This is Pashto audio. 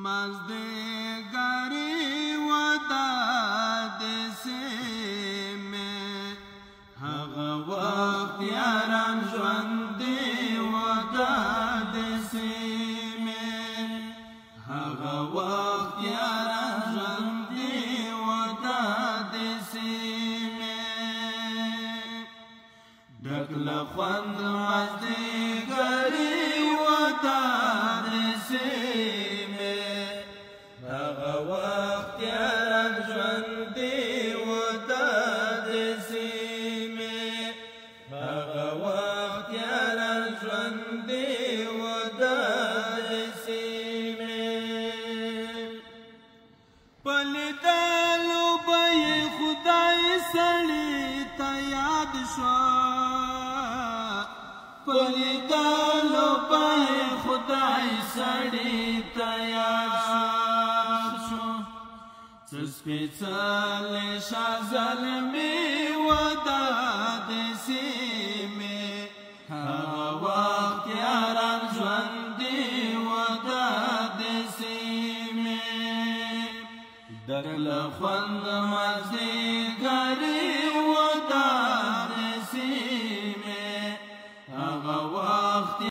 مزدګری ودا د سیمه، هغه وخت یاران ژوند دی ودا د سیمه، هغه وخت یاران ژوند دی ودا د سیمه. ډک له خوند مزدګری ودا د سیمه، هغه وخت یاران ژوند دی ودا د سیمه، هغه وخت یاران ژوند دی ودا د سیمه. پلیدلو به خدای سړی ته یاد شو، پلیدلو به خدای سړی ته یاد شو. څه سپېڅلې شازلمې ودا د سیمې، هغه وخت یاران ژوند دی ودا د سیمې. ډک له خوند